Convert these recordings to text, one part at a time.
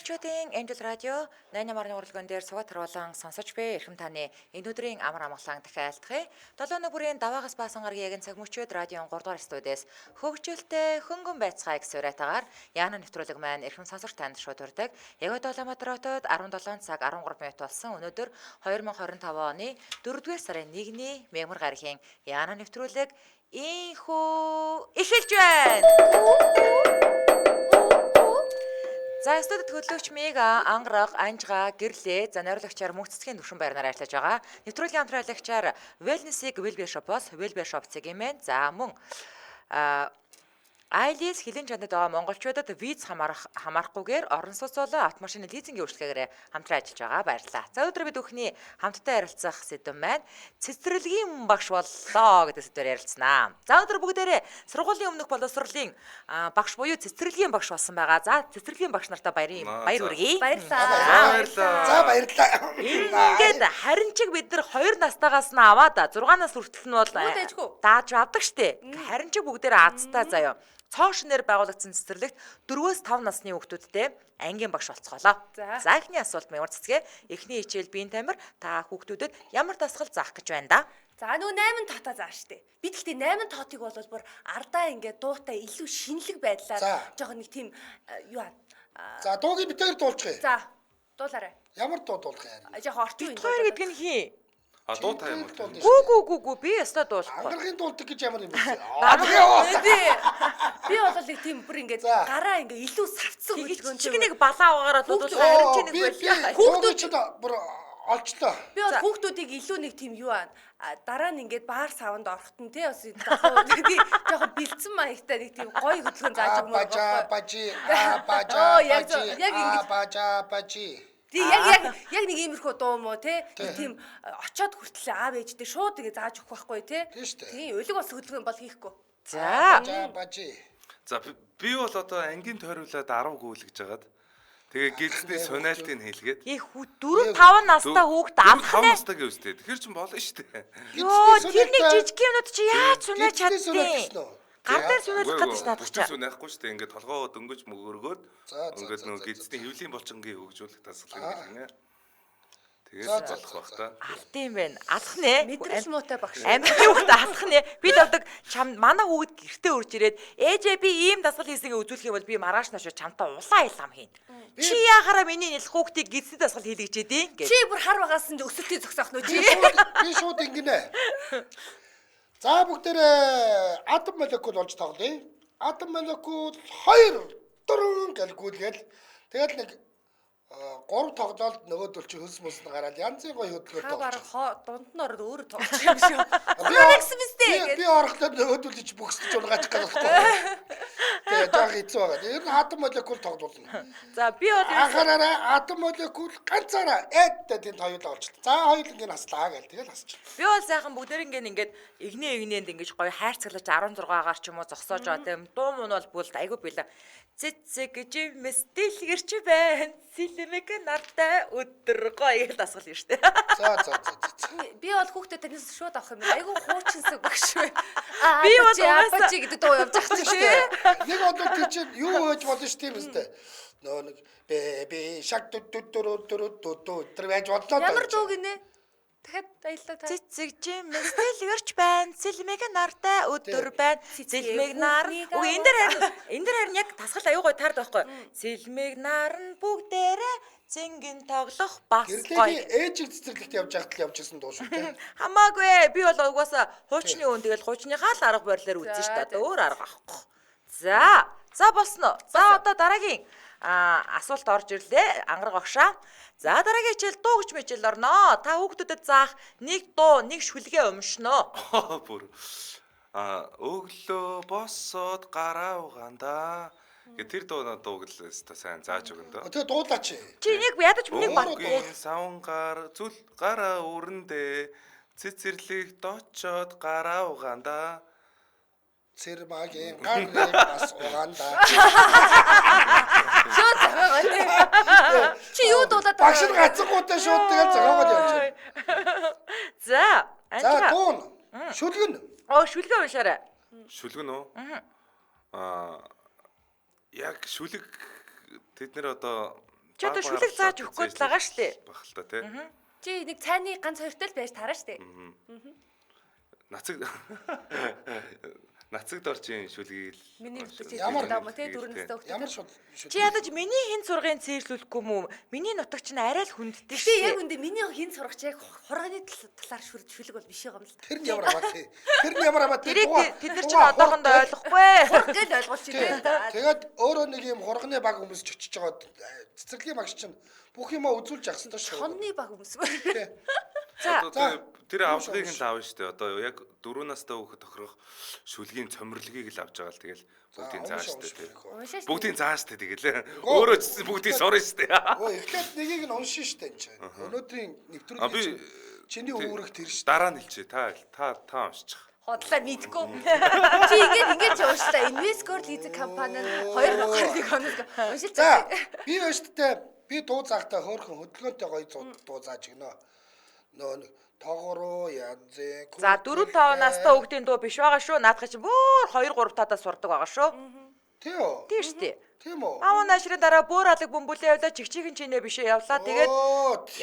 Монголчуудын Angel Radio 88.1 урлагэн дээр сугат харуулan сонсож буй эрхэм таны энэ өдрийн амар амгалан дахин айлтгая. 7 өнөг бүрийн даваагаас баасан гарагийн яг цаг мөчид радион 3 дугаар студиэс хөгжилтэй хөнгөн байцгаая гэсэн уриатаагаар Яна нэвтрүүлэг маань эрхэм сонсогч танд шууд хүрдэг. Яг одоо Улаанбаатар хотод 17 цаг 13 минут болсон. Өнөөдөр 2025 оны 4-р сарын 1-ний мягмар гарагийн Яна нэвтрүүлэг инхүү эхэлж байна. За студид хөтлөгч Мига, Ангараг, Анжга, Гэрлээ, за найруулагчаар мөнх цэцгийн төвшин байрнаар ажиллаж байгаа. Нэвтрүүлгийн хамтран ажиллагчаар Wellness-ийг Wellbe Shop-оос Wellbe Shop цэгийн мэн. За мөн Айлис хилэн чандад байгаа монголчуудад виз хамаарахгүйгээр орон сууц болон автомашины лизингийн үйлчилгээгээр хамтран ажиллаж байгаа. Баярлалаа. За өнөөдөр бид бүхний хамтдаа ярилцах сэдэв маань цэцэрлэгийн багш боллоо гэдэг сэдвээр ярилцсанаа. За өнөөдөр бүгдээрээ сургуулийн өмнөх боловсролын багш буюу цэцэрлэгийн багш болсон байгаа. За цэцэрлэгийн багш нартаа баяр хүргэе. Баярлалаа. За баярлалаа. Ингээд харин чиг бид нар 2 настайгаас нь аваад 6 нас хүртэл нь бол дааж авдаг штэ. Харин чиг бүгдээрээ азтай заяа. Цоо шинээр байгуулагдсан цэцэрлэгт 4-5 насны хүүхдүүдтэй ангийн багш болцголоо. За эхний асуулт ямар цэцгээ? Эхний хичээл биеийн тамир та хүүхдүүдэд ямар дасгал заах гэж байна да? За нөгөө 8 тоотоо заа штэ. Би тэгтээ 8 тоотыг бол бүр ардаа ингээд дуутай илүү шинэлэг байдлаар жоохон нэг тийм юу аа. За дуугийн битээр дуулчих. За дуулаарай. Ямар дуу дуулах юм? Жоохон орчин үеийн. Хоёр гэдэг нь хин? А дуу та юм уу? Гүү би ёстой дуулахгүй. Ангаргийн дуулдаг гэж ямар юм бэ? Би бол нэг тийм бүр ингээд гараа ингээд илүү савцсан хөдөлгөөн чиг нэг балаа угаараа дуулах харин чи нэг байлаа. Хүүхдүүд чинь бүр олчлоо. Би бол хүүхдүүдийг илүү нэг тийм юу аа дараа нь ингээд баар савнд орохт нь тий бас жоохон бэлдсэн маягтай нэг тийм гоё хөдөлгөөн зааж өгмөр байхгүй. Бажи а бажа бажи а бажа бажи. Тий яг яг нэг иймэрхүү дуу юм уу те нэг тийм очоод хүртэл аав ээжтэй шууд ингэ зааж өгөх байхгүй те. Тий улиг бас хөдөлгөөн бол хийхгүй. За бажи. За би бол одоо ангийн тойруулаад 10 гүйлгэж жагаад тэгээ гэлзний сунаалтыг хэлгээд. Их 4 5 настай хүүхэд алах 5 настай гэвстэй. Тэгэхээр чин болно шүү дээ. Йоо тэр нэг жижиг юмнууд чи яаж сунааж чаддیں۔ Гар дээр сүнэлэх гэдэг чинь наадах чинь. Сүнэхгүй шүү дээ. Ингээд толгоо дөнгөж мөгөргөөд ингээд нөгөө гидсний хэвлийн булчингийн хөгжүүлэх дасгалыг хэлнэ. Тэгээд болох бах та. Алт юм байна. Алах нэ. Мэдрэл муутай багш. Амьтны хүүхд алах нэ. Би давдаг чам манай хүүхд гэртээ үрж ирээд ээжээ би ийм дасгал хийсэн гэж үзүүлэх юм бол би маргааш наашаа чамтай улаан хэл ам хийн. Чи яхаараа миний нэлэх хүүхдийг гидсний дасгал хийлгэж идэв гэж. Чи бүр хар багаас нь өсөлтийг зогсоох нөө чи. Би шууд ингэнэ. За бүгдээрээ атом молекул болж тоглоё. Атом молекул 2 4 гэлгүүлгээл тэгэл нэг 3 тоглоолд нөгөөдөл чи хөлс мөс нь гараад янзын гоё хөдөлгөөн тоглож. Та бараг дунд нь ороод өөрөө тоглож юм шүү. Гэсэн биз дээ. Би орохтой нөгөөдөл чи бөхсөж унгаачих гэдэг байхгүй. Тэгээ жоох хэцүү байгаа. Ер нь атом молекул тоглуулна. За би бол анхаараарай атом молекул ганцаараа эдтэй тэнд хоёулаа олчлаа. За хоёуланг нь хаслаа гэл тэгэл хасчих. Би бол сайхан бүгдээр ингээд игнэ игнэнд ингэж гоё хайрцаглаж 16-гаар ч юм уу зогсоож байгаа тийм дуу мун бол бүлд айгүй билээ. Цэцэг гэж мэс дэлгэрч байна. Сэлмэг нартай өдөр гоё гэж дасгал юм штэ. За за за. Би бол хүүхдэд танаас шууд авах юм байна. Айгүй хуучинсаг багш бай. Би бол угаасаа гэдэг дуу явж байгаа ч тийм. Нэг бол тэр чинь юу байж болно шүү тийм үстэй. Нөө нэг би шаг дү дү дү дү дү дү тэр байж болно. Ямар дуу гинэ? Дахиад аяллаа та. Цэцэг жимс дэлгэрч байна. Сэлмэг нартай өдөр байна. Сэлмэг нар. Үгүй энэ дээр харин яг тасгал аюу гой таард байхгүй. Сэлмэг нар нь бүгдээрээ зингэн тоглох бас гоё. Гэрлээний ээжийг цэцэрлэгт явж байхад л явж исэн дуу шүү дээ. Хамаагүй. Би бол угаасаа хуучны өн тэгэл хуучныхаа л арга барилаар үзэн шүү дээ. Одоо өөр арга авахгүй. За. За болсон уу? За одоо дараагийн асуулт орж ирлээ. Ангараг багшаа. За дараагийн хичээл дуу гэж мичээл орноо. Та хүүхдүүдэд заах нэг дуу, нэг шүлгээ өмшнө. Бүр өглөө босоод гараа угаандаа. Гэ тэр дууг л өстой сайн зааж өгөн дөө. Тэгээ дуулаач. Чи нэг ядаж нэг баг. Савнгаар зүл гараа өрөндөө цэцэрлэгт очоод гараа угаандаа. Цэрмагийн гарыг бас угаандаа. Шууд зохиогоо тий. Чи юу дуулаад байгаа? Багш нь гацангуудаа шууд тэгэл зохиогоод явж байна. За, За дуун. Шүлгэн. Оо, шүлгэн уншаарай. Шүлгэн үү? Аа яг шүлэг тэд нэр одоо Чи одоо шүлэг зааж өгөх гээд л байгаа шүү дээ. Бах л та тий. Чи нэг цайны ганц хоёртой л байж тараа шүү дээ. Нацаг Нацаг доржийн шүлгийг л Миний мэддэг Ямар- даа мó те дөрөв настай хүүхдээ. Ямар шул Чи ядаж миний хин сургын цээжлүүлэхгүй юм уу? Миний нутаг чинь арай л хүндтэй Гэтэ шүү яг дээ. үндэ миний хин сургач яг хурганы талаар шүлэг бол биш юм л та. Тэр нь ямар хамаатай. Тэр нь ямар хамаатай. Тэрийг тэд нар чинь одоохондоо ойлгохгүй. Хургал ойлгуулчих тийм. Тэгээд өөрөө нэг юм хурганы баг өмсч очиж байгаа цэцэрлэгийн багш чинь бүх юмаа үзүүлж явах хэрэгтэй шүү. Хонны баг өмсмөр. Тий. За Одоо тэр авлагыг нь л авна шүү дээ. Одоо яг 4 настай хүүхэд тохирох шүлгийн цомирлогийг л авч байгаа л тэгэл бүгдийн заа шүү дээ. Уншаа шүү. Бүгдийн заа шүү дээ тэгэл. Өөрөө ч бүгдийг сурна шүү дээ. Өө эхлээд нэгийг нь уншин шүү дээ энэ чинь. Өнөөдрийн А би нэвтрүүлгийн чинь чиний үүрэг тэр шүү. Дараа нь хэлчихье. Та та та уншчих. Хотлаа мэдгүй. Чи ингээд ингээд чи уншлаа. Investor Leasing компани нь 2021 оноос уншилж За би өштэй би дуу заахтаа хөөрхөн хөдөлгөөнтэй гоё дуу зааж өгнө. Нөө нэг тоогороо янзын За 4 5 настай хүүхдийн дуу биш байгаа шүү. Наадах чинь бүр 2 3 таадаа сурдаг байгаа шүү. Тийм үү? Тийм шүү дээ. Тийм үү? Аав наашрын дараа бөөр алаг бөмбөлөө явлаа чигчийн чинээ бишээ явлаа. Тэгээд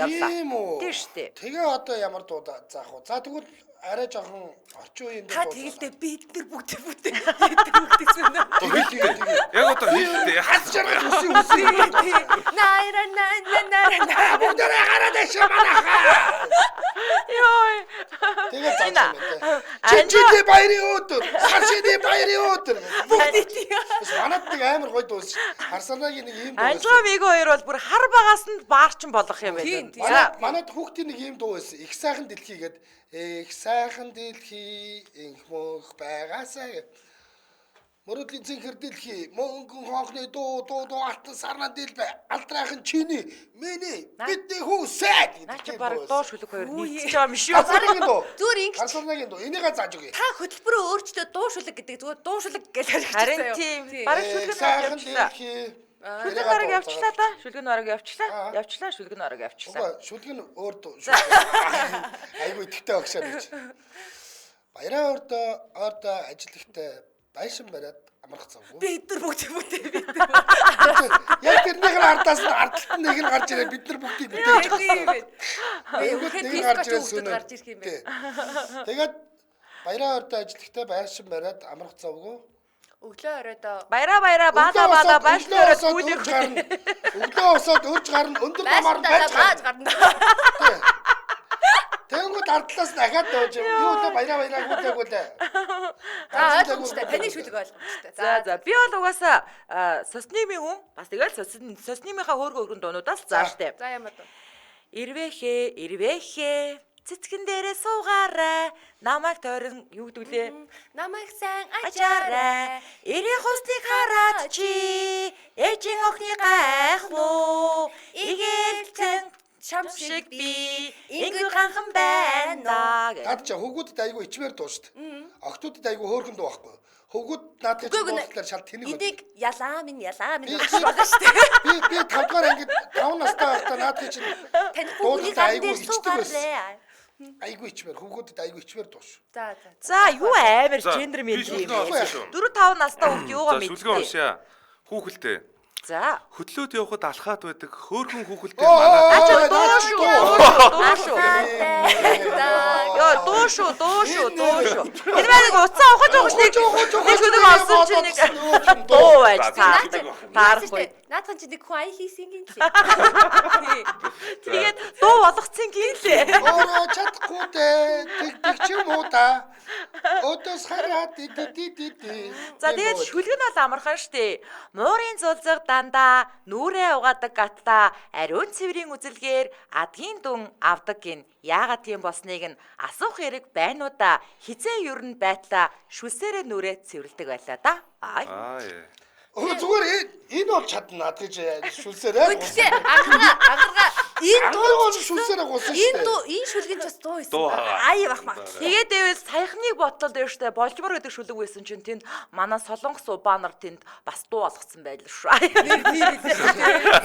явлаа. Тийм үү? Тийм шүү дээ. Тэгээ одоо ямар дуу заах вэ? За тэгвэл арай жоохон орчин үеийн Та дуу тэгэлдээ бид нар бүгд бүгд бид нар бүгд гэсэн үү? Яг одоо хэлдэг. Хас жаргал үсэн үсэн. Найра най най най най. Бүгдээрээ гараад ишээ манайхаа. Йой. Тэгээ зааж Ина. юм байна. Чинчиний баярын өдөр, саршины баярын өдөр. Бүгд тийм. Манад нэг амар гоё дуу байсан. Харсанагийн нэг ийм дуу байсан. Анжгаа миго хоёр бол бүр хар багаас нь баарчин болгох юм байна. Тийм, тийм. За Манай манад хүүхдийн нэг ийм дуу байсан. Их сайхан дэлхий гээд их сайхан дэлхий инх мөнх байгаасаа гэд. Мөрөдлийн цэнхэр дэлхий мөнгөн хонхны дуу дуу дуу алтан сарнаа дэлбэ алдраахан чиний миний бидний хүүсэ наа чи баг дуу шүлэг хоёр нийцэж байгаа юм шүү. Харсарнагийн дуу. Зүгээр ингэж- Харсарнагийн дуу. Энийгээ зааж өгье. Та хөтөлбөрөө өөрчлөөд дуу шүлэг гэдэг зүгээр дуу шүлэг гэж ойлгочихсон Харин юу? тийм. Бараг Их шүлэг нь сайхан явчлаа. дэлхий. Шүлэг нь бараг явчлаа да. Шүлэг нь бараг явчлаа. Явчлаа шүлэг нь бараг явчлаа. Үгүй шүлэг нь өөр дуу. Айгу итгэвтэй багшаа гэж. Баяраа өрдөө ордоо ажил ихтэй байшин бариад амрах завгүй. Бид нар бүгд бүгд бид нар. Яг тэрнийх нь ардаас нь ардталт нь нэг нь гарч ирээ бид нар бүгдийг бүтээж Тийм байх. Тэгэнгүүт Үнэхээр нэг нь гарч диско ирээ хүүхдүүд сүүнэ. гарч ирэх юм байна. Тий. Тэгээд баяраа өрдөө ажил ихтэй байшин бариад амрах завгүй. Өглөө оройдоо Баяраа баяраа баала баала байшин бариад гүйлэх. өрж гарна. Өглөө босоод өрж гарна. Өндөр намаар байшин байж бааж гарна. гарна. Тий. Тэгэнгүүт ардлаас дахиад дууж юм. Юу лээ баяраа баяраа гүйлээ гүйлээ. За ойлгомжтой. Таны шүлэг ойлгомжтой. За за би бол угаасаа соснimийн хүн бас тэгэл соснimийнхаа хөөргөн хөргөн дуунуудаас заа штэ. За ямар дуу. Ирвэхэ ирвэхэ цэцгэн дээрээ суугаарай намайг тойрон юу гэдэг лээ Намайг сайн ачаарай ачаарай. эрийн хусныг хараад чи ээжийн охины гайхлуу игэлцэн Шам шиг би ингүй ганхан байна гэх. Наад чи хөвгүүдэд айгүй ичмээр дуу шүү дээ. Охтуудад айгүй хөөрхөн дуу байхгүй. Хөвгүүд наадах Үгүй чинь дуудлаар шал тэнэг байдаг. Энийг ялаа минь ялаа минь Би гэж байгаа шүү дээ. би 5 дугаар ангид 5 настай байхдаа наадах чинь Танихгүй хүний дуудлаа гар айгүй дээр ичдэг байсан. суугаарай. Айгүй ичмээр хөвгүүдэд айгүй ичмээр дуу шүү. За за. За юу амар За, гендер би мэд юм шүлгээ бэ? уншия шүү. 4 5 настай хүүхд юугаа За шүлгээ мэдтээ. уншия. Хүүхэлтэй. За. Хөдлөөд явхад алхаад байдаг хөөрхөн хүүхэлтэй Оо, манай. Ачаа Оо, дуу шүү, дуу шүү. Йоо, дуу шүү, дуу шүү, дуу шүү. Энэ маань нэг уцаа ухаж ухаж нэг нэг шүлэг олсон чинь нэг дуу байж таардаг. Таарахгүй. Наадхан чи нэг хүн аял хийсэн гин лээ. Тэгээд дуу болгоцсон гин лээ. Өөрөө чадахгүй дээ. Тэг тэг ч юм уу та. Өдөөс хараад ди ди ди ди ди. За тэгээд шүлэг нь бол амархан штэ. Муурын зулзаг дандаа нүрээ угаадаг гатла ариун цэврийн үзэлгээр адгийн дүн авдаг гин. Яагаад тийм болсныг нь асуух хэрэг байна уу да. Хизээ ер нь байтлаа шүлсээрээ нүрээ цэвэрлдэг байлаа да. Аа. Аа яа. Өө зүгээр энэ бол чадна наад гэж шүлсээрээ. Гэхдээ ангарга ангарга Энэ дуу бол шүлсээр агуулсан шүү дээ. Энэ дуу энэ шүлгэн ч бас дуу байсан. Ай бах маа. Тэгээд дэвэл саяхныг бодлоо дээр штэ болжмор гэдэг шүлэг байсан чинь тэнд манай солонгос убанар тэнд бас дуу болгоцсон байл шүү.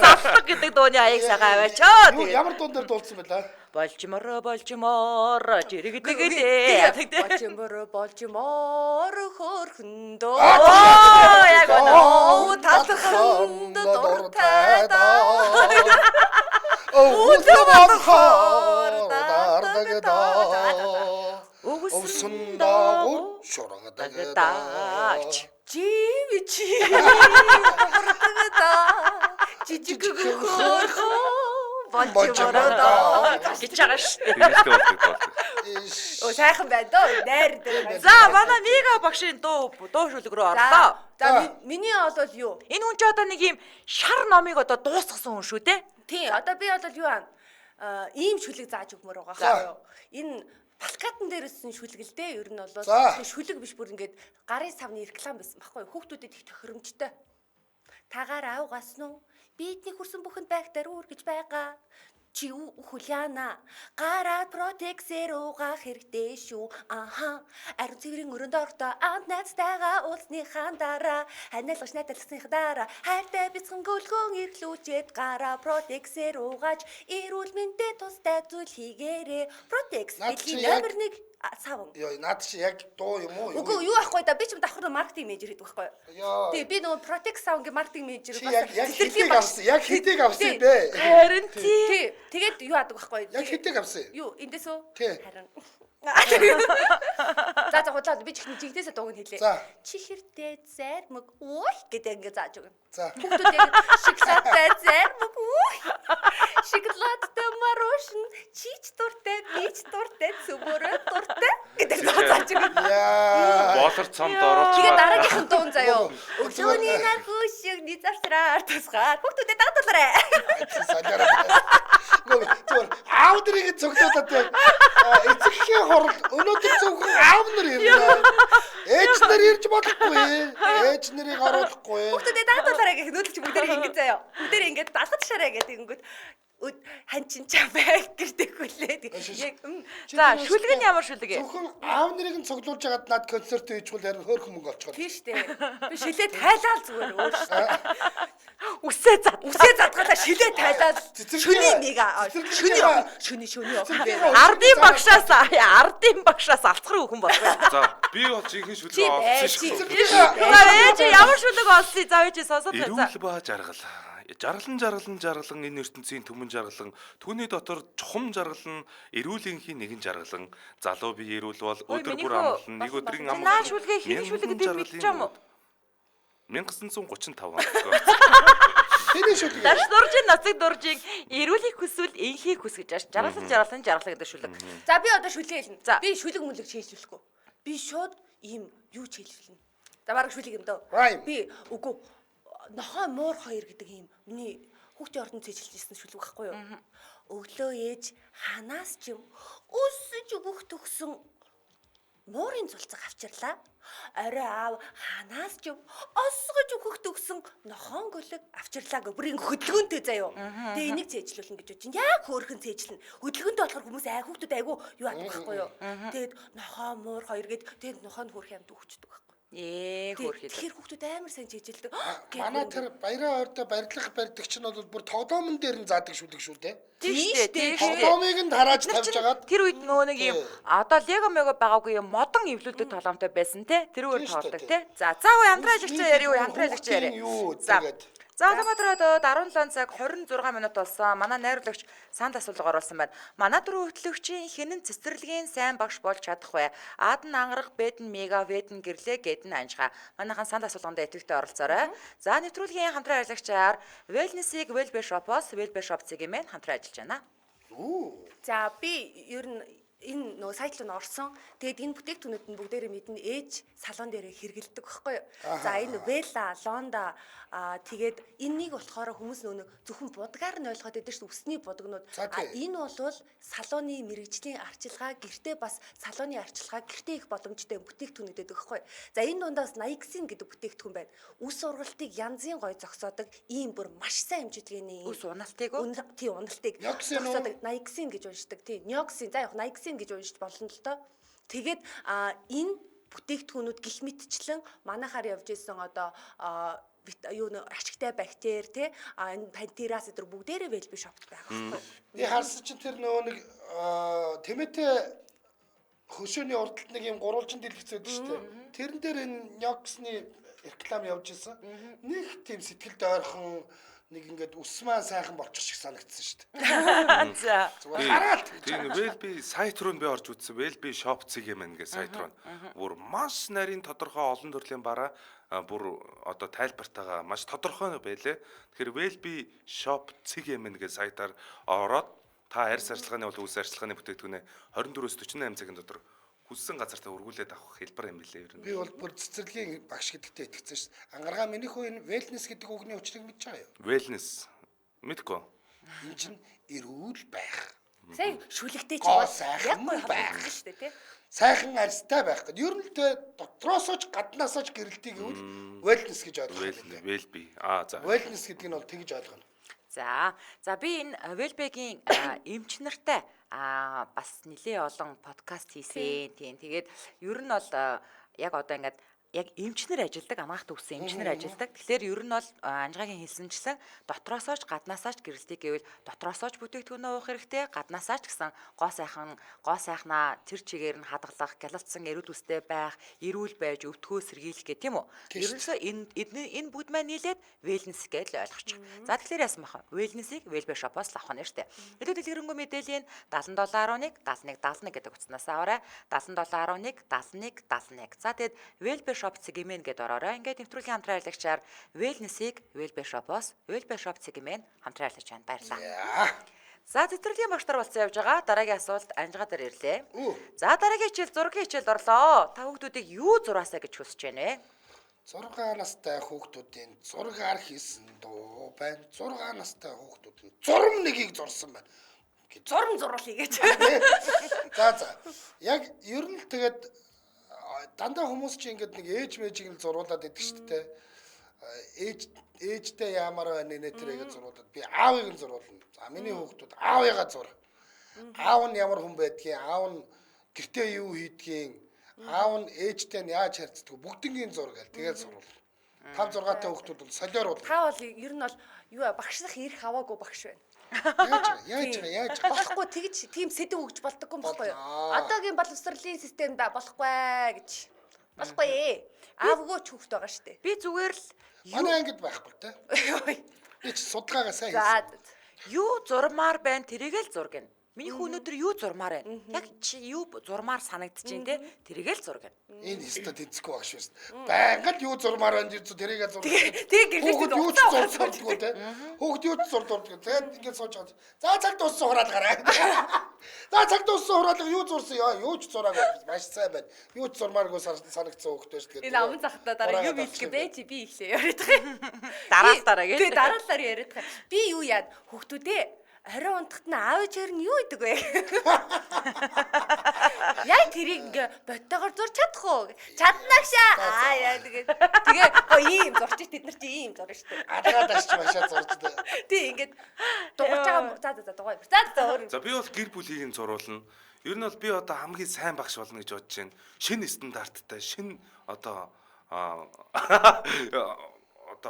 Заллаг гэдэг дууны аяг сайхан аваачаа. Тэгээд ямар дуун дээр дуулсан байлаа? Болжмор болжмор жирэгдэг дээ. Болжмор болжмор хөөрхөндөө. Яг үнэ. Талханд дуртай даа. Өвсөн бодохоор дардагдаа. Өвсөн дагуу шургадагдаа. Живи чи дурдагдаа. Жижиг хөөрхөн болжмороо гэж байгаа шүү дээ. Тэгээс болдог. Өө сайхан байна дөө. Найр дээр. За манай Мига багшийн дуу шүлэг рүү орлоо. За миний бол юу? Энэ хүн ч одоо нэг юм шар номыг одоо дуусгасан хүн шүү дээ. Тийм. Одоо би бол юу аа ийм шүлэг зааж өгмөр байгаа байхгүй юу? Энэ плакатн дээрсэн шүлэг л дээ. Ер нь бол шүлэг биш бүр ингээд гарын савны реклам байсан байхгүй юу? Хүүхдүүдэд их тохиромжтой. Тагаар авгасан уу? Бидний хүрсэн бүхэнд байхтар үүргэж байгаа. Чи хүляна. Гараад протексээр угаах хэрэгтэй шүү. Аха. Ариун цэврийн өрөөнд орохдоо амт найзтайгаа уулзсныхаа дараа ханиалгаж найдалсныхаа дараа хайртай бяцхан гөлгөн эрхлүүлжээд гараа протексээр угааж эрүүл мэндэд тустай зүйл хийгээрэй. Протекс дэлхийн номер 1 савн. Йоо, наад чи яг дуу юм уу? Үгүй юу ахгүй да. Би ч давхар маркетинг менежер гэдэг байхгүй юу? Тий, би нөгөө Protex савнгийн маркетинг менежер бас. Яг хэдийг авсан? Яг хэдийг авсан юм бэ? Харин тий. Тэгээд юу яадаг байхгүй юу? Яг хэдийг авсан? Юу, эндээс үү? Харин. За за худлаа би ч ихний жигнэсээ дууг нь хэлээ. Чихэртэй зармаг ууй гэдэг ингэ зааж өгнө. За. Хүүхдүүд яг шоколадтай зармаг ууй. Шоколадтай марушн, чич дуртай, бич дуртай, цөмөрөө дуртай гэдэг дуу зааж өгнө. Болор цомд оруулж. Тэгээ дараагийнх нь дуун заяо. Өглөөний нар хөшиг низавчраар тусгаар хүүхдүүдэд дагуулаарай. Солиороо. Зүгээр аав нарыг цогцолоод яг эцэгхийн хурал өнөөдөр зөвхөн аав нар ирнэ. Ээж нар ирж болохгүй. Ээж нарыг оруулахгүй. Хүүхдүүдэд дагуулаарай гэх нүүдэлч бүгдээр ингэж заяо. Бүгдээр ингэж алхаж шараа гэдэг ингэнгүүт хан чин чамайг гэрдэг хүлээ. Яг за шүлэг нь ямар шүлэг вэ? Зөвхөн аав нарыг нь цуглуулж хагаад над концерт хийчихвэл харин хөөрхөн мөнгө олчихор. Тийм шүү дээ. Би шилээ тайлаал зүгээр өөр шүү дээ. Үсээ зад. Үсээ задгалаа шилээ тайлаал. Шөний нэг шөний шөний шөний. Ардын багшаас алцгар өхөн болсон. За би бол жинхэнэ шүлэг олсон шүү. За ээж ямар шүлэг олсон? За ээж сонсоод байна. Эрүүл ба жаргал. Жаргалан жаргалан жаргалан энэ ертөнцийн түмэн жаргалан түүний дотор чухам жаргалан эрүүл энхийн нэгэн жаргалан залуу бие эрүүл бол өдөр бүр амгалан нэг өдрийн амгалан. Наа шүлгээ хин шүлэг гэдэг мэдчих юм уу? 1935 онд. Тэний шүлэг. Дарш дуржин нацаг дуржин эрүүлийг хүсвэл энхийг хүс гэж ааш. Жаргалан жаргалан жаргалан гэдэг шүлэг. За би одоо шүлгээ хэлнэ. Би шүлэг мүлэг чийжлэхгүй. Би шууд ийм юу чийжлэнэ. За бараг шүлэг юм дөө. Би үгүй нохой муур хоёр гэдэг ийм миний хүүхдийн ордон цэжилжсэн шүлэг байхгүй юу? Өглөө ээж ханаас ч юм өсөж өгөх төгсөн муурын цулцаг авчирлаа. Орой аав ханаас ч юм осгож өгөх төгсөн нохон гөлөг авчирлаа гэх бүр ингэ хөдөлгөөнтэй заяо. Тэгээ энийг цээжлүүлнэ гэж бодчих. Яг хөөрхөн цээжлэнэ. Хөдөлгөөнтэй болохоор хүмүүс ай хүүхдүүд айгүй юу яддаг байхгүй юу? Тэгээд нохоо муур хоёр гээд тэгээд нохоо нь хөөрхөн амт өгчдөг байхгүй. Хөөрхий. Тэгэхээр хүүхдүүд амар сайн чижилдэг. Манай тэр баяраа ойртой барилга барьдаг чинь бол бүр тоглоомн дээр нь заадаг шүлэг шүү дээ. Тийм шүү дээ. Тоглоомыг нь тарааж тавьж агаад тэр үед нөгөө нэг юм одоо лего мего байгаагүй юм модон эвлүүлдэг тоглоомтой байсан те. Тэрүүгээр тоглодог те. За за үе хамтран ажиллагч яриа үе хамтран ажиллагч яриа. За. За Улаанбаатар хотод 17 цаг 26 минут болсон. Манай найруулагч санд асуулга оруулсан байна. Манай дөрвөн хөтлөгчийн хинэн цэцэрлэгийн сайн багш болж чадах вэ? Ад нь ангарах, Б нь мега, В нь гэрлээ, Г нь анжгаа. Манайхан санд асуулганд идэвхтэй оролцоорой. За нэвтрүүлгийн хамтран ажиллагчаар Wellness-ийг Wellbe Shop-оос Wellbe Shop цэгийн мэн хамтран ажиллаж байна. За би ер нь Энэ нөгөө сайт руу н орсон. Тэгээд энэ бүтээгдэхүүнүүд нь бүгдээрээ мэднэ ээж салон дээрээ хэрэгэлдэг байхгүй юу? За энэ Vela, Londa тэгээд энэнийг болохоор хүмүүс нөгөө зөвхөн будгаар нь ойлгоод байдаг шүү дээ. Үсний будагнууд. А энэ бол салоны мэрэгжлийн арчилгаа гэртээ бас салоны арчилгаа гэртээ их боломжтой бүтээгдэхүүнүүд байдаг байхгүй юу? За энэ дундаас Nixin гэдэг бүтээгдэхүүн байна. Үс ургалтыг янзын гой зогсоодог ийм бүр маш сайн хэмжээний үс уналтыг үү? Тийм уналтыг зогсоодог Nixin гэж уншдаг. Тийм Nioxin за яг Nixin гэж уншиж болно л доо. Тэгээд энэ бүтээгдэхүүнүүд гих мэтчлэн манайхаар явж исэн одоо юу нэ ашигтай бактери те энэ пантерас эдэр бүгдээрээ Wellbe shop-т байгаа байхгүй. Би харсан чинь тэр нөгөө нэг тэмээтэй хөшөөний урдталт нэг юм гурвалжин дэлгэц байдаг шүү дээ. Тэрэн дээр энэ Niox-ны реклам явж исэн. Нэг тийм сэтгэлд ойрхон нэг ингээд ус маань сайхан болчих шиг санагдсан шүү дээ. За. Зүгээр хараад. Тийм Wellbe сайт руу би орж үзсэн. Wellbe shop цэг юм гэх сайт руу. Бүр маш нарийн тодорхой олон төрлийн бараа бүр одоо тайлбартайгаа маш тодорхой байлээ. Тэгэхээр Wellbe shop цэг юм гэх сайтаар ороод та арьс арчилгааны бол үс арчилгааны бүтээгдэхүүнээ 24-өөс 48 цагийн дотор хүссэн газартаа өргүүлээд авах хэлбэр юм билээ ер нь. Би бол бүр цэцэрлэгийн багш гэдэгтээ итгэсэн шүү дээ. Ангаргаа миний хүү энэ wellness гэдэг үгний учрыг мэдж байгаа юу? Wellness мэдгүй. Энэ чинь эрүүл байх. Сайн шүлэгтэй ч Гоо бол сайхан яг гоё байх. холбогдсон шүү дээ тий. Сайхан арьстай байх гэдэг. Ер нь л тэ дотроосоо ч гаднаасоо ч гэрэлтийг гэвэл wellness гэж ойлгох юм байна. Wellbe. Аа за. Wellness гэдэг нь бол тэгж ойлгоно. За. За би энэ Wellbe-гийн эмч нартай бас нэлээ олон подкаст хийсэн. Тийм. Тэгээд ер нь бол яг одоо ингээд яг эмчнэр ажилдаг, анагаах төгссөн эмчнэр ажилдаг. Тэгэхээр ер нь бол Анжгагийн хэлсэнчлэн дотроосоо ч гаднаасаа ч гэрэлтийг гэвэл дотроосоо ч бүтээгдэхүүнээ уух хэрэгтэй, гаднаасаа ч гэсэн гоо сайхан, гоо сайхнаа тэр чигээр нь хадгалах, гялалцсан эрүүл үстэй байх, эрүүл байж өвдгөө сэргийлэх гэх тийм үү? Ерөнхийдөө энэ бүгд маань нийлээд wellness гэж ойлгочих. За тэгэхээр яасан баха? Wellness-ийг Wellbe shop-оос л авах нь шүү дээ. Илүү дэлгэрэнгүй мэдээллийн 77.1 71 71 гэдэг утаснаас аваарай. 77.1 71 71. За тэгэд Wellbe shop цэгмэн гэдээ ороорой. Ингээд нэвтрүүлгийн хамтран ажиллагчаар Wellness-ийг Wellbe shop-оос Wellbe shop цэгмэн хамтран ажиллаж байна. Баярлалаа. За цэцэрлэгийн багш нар болцсон явж байгаа. Дараагийн асуулт Анжгаа дээр ирлээ. За дараагийн хичээл зургийн хичээлд орлоо. Та хүүхдүүдийг юу зураасаа гэж хүсэж байна вэ? 6 настай хүүхдүүдийн зургаар хийсэн дуу байна. 6 настай хүүхдүүд нь зурм нэгийг зурсан байна. Зурм зуруулъя гэж. За за. Яг ер нь л тэгээд дандаа хүмүүс чи ингээд нэг ээж мэжийг л зуруулад идэг шүү дээ. Ээжтэй яамаар байна нэ тэрийгээ зуруулад би аавыг нь зуруулна. За миний хүүхдүүд аавыгаа зур. Аав нь ямар хүн байдгийг, аав нь гэртээ юу хийдгийг, аав нь ээжтэй нь яаж харьцдаг бүгднгийн зур гээл тэгээд зуруулна. 5 6 та хүүхдүүд бол солиор бол. Та бол ер нь бол юу багшлах эрх аваагүй багш байна. Яаж болохгүй тэгж тийм сэдв өгч болдоггүй юм баггүй юу? Одоогийн боловсролын системд болохгүй гэж. Болохгүй. Аавгүй ч хүүхд байгаа шүү дээ. Би зүгээр л манай ангид байхгүй те. Би ч судалгаагаа сайн хийсэн. Юу зурмаар байна тэрийг л зургина. Миний хүү өнөөдөр юу зурмаар байна? Яг чи юу зурмаар санагдчихээн те? Тэрийг л зургина. Энэ өстө тэнцэхгүй багш шүү дээ. Байнга л юу зурмаар байна тэрийг зургина. Тэгээ гэрлээ юу ч зурдаггүй те. Хүүхд юу ч зурдаггүй. Тэгээд ингээд сууж байгаа. За цаг дууссан хураал гараа. За цаг дууссан хураалга юу зурсан ёо юу ч зураагүй. Маш сайн байна. Юу ч зурмааргүй санагдсан хүүхд байж тэгээд. Энэ аман захтаа дараа юу биелэх бэ чи би ихлээ яриад байгаа юм. Дараалтаараа гэж. Тэгээ дараалалаар яриад байгаа. Би юу яад хүүхдүүдээ орой унтахт нь аав ээжээр нь юу идэг вэ? Яг тэрийг ингээ боттойгоор зурч чадах уу? Чаднаагшаа. Аа яа тэгээд тэгээ ийм зурч тэд нар чи ийм зурна шүү дээ. Адагаад ашч машаа зурж дээ. Тий ингээд дугуйж байгаа за за за дугуй. За за өөр. За би бол гэр бүлийг нь зуруулна. Ер нь бол би одоо хамгийн сайн багш болно гэж бодож байна. Шинэ стандарттай, шинэ одоо одоо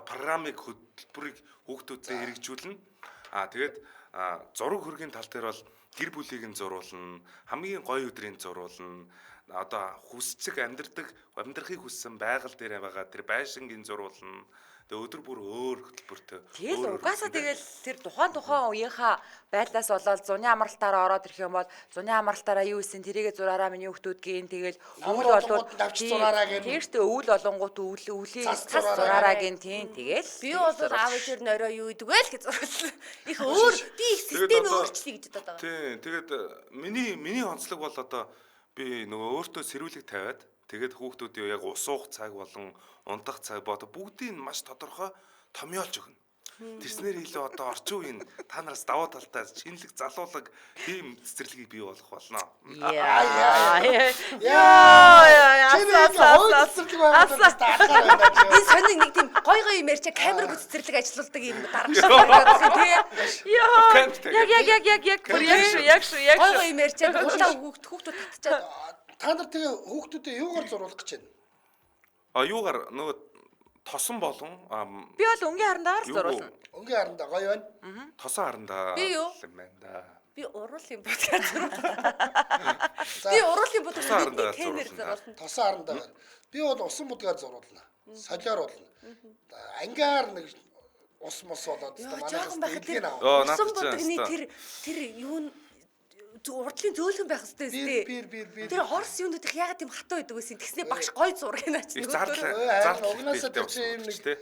программыг хөтөлбөрийг хүүхдүүдэд хэрэгжүүлнэ. Аа тэгээд зураг хөргийн тал дээр бол гэр бүлийг нь зуруулна, хамгийн гоё өдрийг зуруулна, одоо хүсцэг амьдрахыг хүссэн байгаль дээр байгаа тэр байшингийн зуруулна. Тэгээ өдөр бүр өөр хөтөлбөртэй. Тэгэл угаасаа тэгэл тэр тухайн үеийнхаа байдлаас болоод зуны амралтаараа ороод ирэх юм бол зуны амралтаараа юу исэн тэрийгэ зураараа миний хүүхдүүд гин тэгэл өвөл болвол давч зураараа гин. Тэр штэ өвөл болонгууд өвөл өвлийн цас зураараа гин тийм тэгэл. Би бол аав ээжээр норой юу идэг вэ л гэж зурлаа. Их өөр би их систем өөрчлөе гэж бодоод байгаа. Тийм тэгээд миний онцлог бол одоо би нөгөө өөртөө сэрүүлэг тавиад тэгээд хүүхдүүдийн яг ус уух цаг болон унтах цаг бод бүгдийг маш тодорхой томьёолж өгнө. Тэрснээр илүү одоо орчин үеийн та нараас давуу талтай шинэлэг залуулаг тийм цэцэрлэгийг бий болгох болно. Яа. Яа. Энэ сонин нэг тийм гой гой юм ярьчаа камер цэцэрлэг ажилуулдаг юм дарга шиг байгаа тийм. Яа. Яг яг яг яг бүр яг шүү яг шүү яг шүү. Гой гой юм ярьчаа улаан хүүхдүүд татчаад. Та нар тэгээ хүүхдүүдэд юугаар зуруулах гэж байна? А юугаар нөгөө тосон болон би бол өнгийн харандаагаар л зуруулна. Өнгийн харандаа гоё байна. Тосон харандаа. Би юу? Юм байна да. Би уруулын будгаар зуруулна. Би уруулын будгаар бидний тэнэр зуруулна. Тосон харандаагаар. Би бол усан будгаар зуруулна. Солиор болно. Ангаар нэг ус мус болоод манай дэлгийг аваа. Усан будганы тэр юу н урдлын зөөлхөн байх хэрэгтэй үстэй. Тэр хорс юунууд их яагаад тийм хатуу байдаг вэ? Тэгснээ багш гой зургийг наач нөгөө угнаасаа тэр чинь юм нэг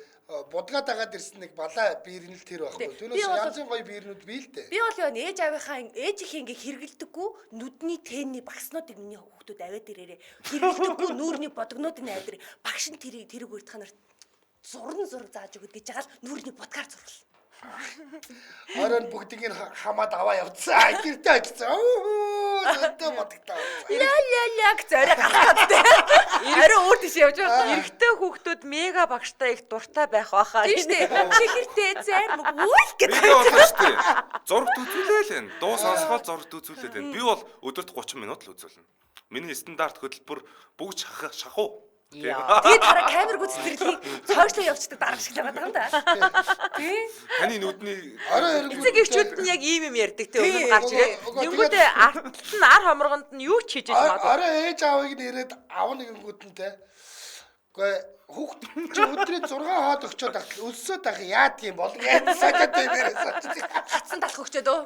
будгаа дагаад ирсэн нэг балаа биернэл тэр байхгүй. Түүнээс янзын гоё биернүүд бий л дээ. Би бол юу ээж авийнхаа ээжийнхээ ингээ хэрэгэлдэггүй нүдний тэнний багснуудыг миний хүүхдүүд аваад ирээрээ. Хэрэгэлдэггүй нүүрний бодгнуудыг аваад ирээ. Багш нь тэрийг тэрэг үрдэх нарт зурн зураг зааж өгöd гэж байгаа л нүүрний будгаар зурлаа. Оройн бүгдийг нь хамаад аваа явцсан. Гэртээ очсон. Зөндөө бодогдоо. Ля ля ля гэж орой гарах гэдэг. Орой өөр тийш явж байгаа. Эрэгтэй хүүхдүүд мега багштай их дуртай байх байхаа. Тийм шүү дээ. Чихэртэй зайр мөг үйл гэдэг. Би бол шүү дээ. Зурагт үзүүлээл энэ. Дуу сонсгол зурагт үзүүлээд байна. Би бол өдөрт 30 минут л үзүүлнэ. Миний стандарт хөтөлбөр бүгд шахуу. Тэгээд хараа камергүй цэцэрлэгийг цоошлоо явчихдаг дарга шиг л байгаа юм да. Тий. Таны нүдний орой эцэг эхчүүд нь яг ийм юм ярьдаг тий өмнө гарч ирээд. Тэнгүүдээ артталт нь ар хомрогонд нь юу ч хийж магадгүй. Орой ээж аавыг нь ирээд аав нэгэнгүүд нь те. Үгүй хүүхд чи өдрийн 6 хоод өгчөөд ахтал өлсөөд ах яад юм бол гэж сажаад дээрээс очиж. Хатсан талах өгчөөд өө.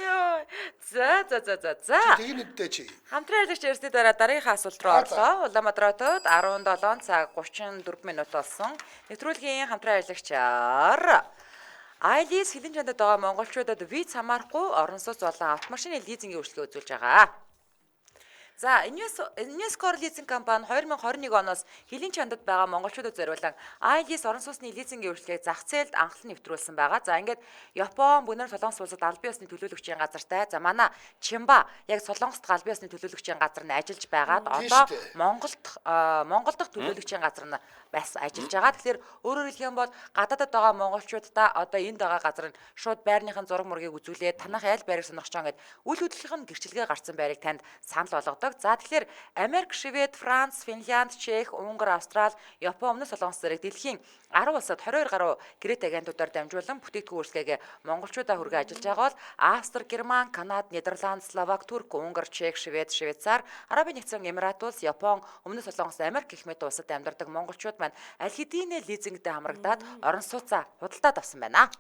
Йоо. За за за за за. Тэг нүдтэй чи. Хамтран ажиллагч ярьсны дараа дараагийнхаа асуулт руу орлоо. Улаанбаатар хотод 17 цаг 34 минут болсон. Нэвтрүүлгийн хамтран ажиллагчаар iLease хилэн чандад байгаа монголчуудад виз хамаарахгүй орон сууц болон автомашины лизингийн үйлчилгээ үзүүлж байгаа. За, Unesco лизинг компани 2021 оноос хилийн чандад байгаа монголчуудад зориулан iLease орон сууцны лизингийн үйлчилгээг зах зээлд анхлан нэвтрүүлсэн байгаа. За, ингээд Япон, Бөнөр Солонгос улсад албан ёсны төлөөлөгчийн газартай. За, манай Чимба яг Солонгост албан ёсны төлөөлөгчийн газар нь ажиллаж байгаад одоо Монгол дахь төлөөлөгчийн газар нь бас ажиллаж байгаа. Тэгэхээр өөрөөр хэлэх юм бол гадаадад байгаа монголчуудаа одоо энд байгаа газар нь шууд байрныхын зураг мургийг үзүүлээд танах аль байрыг сонирхож байгаа гэд үйл хөдлөлийнх нь гэрчилгээ гарсан байрыг танд санал болгодог. За тэгэхээр Америк, Швед, Франц, Финлянд, Чех, Унгар, Австрал, Япон, Өмнөд Солонгос зэрэг дэлхийн 10 улсад 22 гаруй кредит агентуудаар дамжуулан бүтээгдэхүүн үйлчилгээг монголчуудаа хүргэн ажиллаж байгаа бол Австри, Герман, Канада, Нидерланд, Словак, Турк, Унгар, Чех, Швед, Швейцар, Арабын нэгдсэн Эмират улс, Япон, Өмнөд Солонгос, Америк гэх мэт улсад амьдардаг монголчууд маань аль хэдийнэ лизингдээ хамрагдаад орон сууцаа худалдаад авсан байна.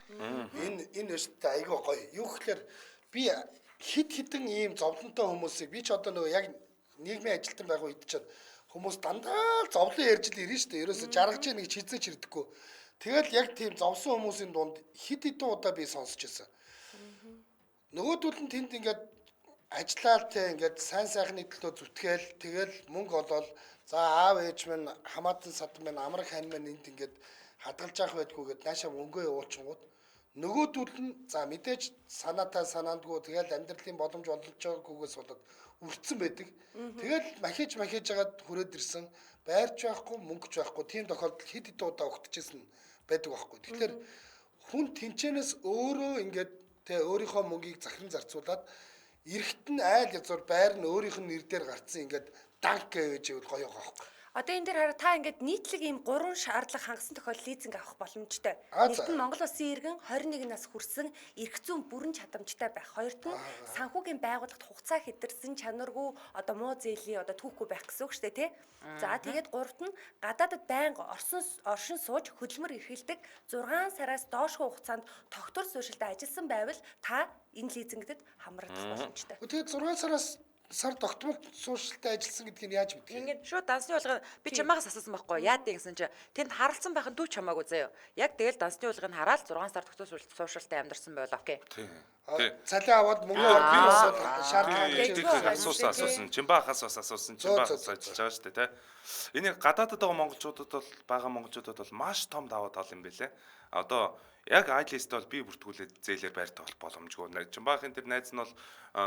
Энэ өстө айгүй гоё. Юу гэхээр би хит хитэн ийм зовлонтой хүмүүсийг би ч одоо нөгөө яг нийгмийн ажилтан байгаа үед чинь хүмүүс дандаа л зовлон ярьж л ирнэ шүү дээ. Ерөөсө жаргаж нэг хизээч ирдэггүй. Тэгэл яг тийм зовсон хүмүүсийн дунд хит хитэн удаа би сонсч ирсэн. Нөгөөдөл нь тэнд ингээд ажиллаад те ингээд сайн сайхны төлөө зүтгээл тэгэл мөнгө олоод за аав ээж минь хамаатан садан минь амраг хань минь энд ингээд хадгалж явах байдгүй гэд наашаа мөнгөө явуулчингууд нөгөөдөл нь за мэдээж санаатай санаандгүй тэгэл амьдралын боломж олж байгаагүйгээс болоод өртсөн байдаг. Тэгэл махиж жагаад хүрээд ирсэн байрч байхгүй мөнгөч байхгүй тийм тохиолдол хэд хэд удаа өгтөжсэн байдаг байхгүй. Тэгэхээр хүн тэнчэнээс өөрөө ингээд тэ өөрийнхөө мөнгийг захиран зарцуулаад эрэхт нь айл язгуур байр нь өөрийнх нь нэр дээр гарцсан ингээд данк гэж ивэл гоё байгаа байхгүй. Одоо энэ дээр хараа та ингээд нийтлэг ийм 3 шаардлага хангасан тохиолдолд лизинг авах боломжтой. Нэгт нь Монгол улсын иргэн 21 нас хүрсэн эрх зүйн бүрэн чадамжтай байх. Хоёрт нь санхүүгийн байгууллагт хугацаа хэтэрсэн чанаргүй одоо муу зээлийн одоо түүхгүй байх гэсэн үг шүү дээ, тий? За тэгээд гуравт нь гадаадад байнга оршин сууж хөдөлмөр эрхэлдэг 6 сараас доошгүй хугацаанд тогтвор суурьшилтай ажилласан байвал та энэ лизингдэд хамрагдах боломжтой. Тэгээд 6 сараас сар тогтмол суурьшилтай ажилласан гэдгийг яаж мэдэх вэ? Ингээд шууд дансны хулгай би чамаагаас асуусан байхгүй яа гэсэн чи тэнд харалцсан байх нь дүү чамаагүй заяа. Яг тэгэл дансны хулгайг хараал 6 сар тогтмол суурьшилтай амьдарсан байл окей. Тий. Цалин аваад мөнгө орох шаардлага гэж асуусан. Чимбаахаас бас асуусан. Чимбаахаас ажиллаж байгаа шүү дээ, тэ. Энийг гадаадд байгаа монголчуудад бол байгаа монголчуудад бол маш том даваа тал юм бэлээ. Одоо яг iList бол би бүртгүүлээд зээлээр байр тавих боломжгүй. Чимбаахын тэр найз нь бол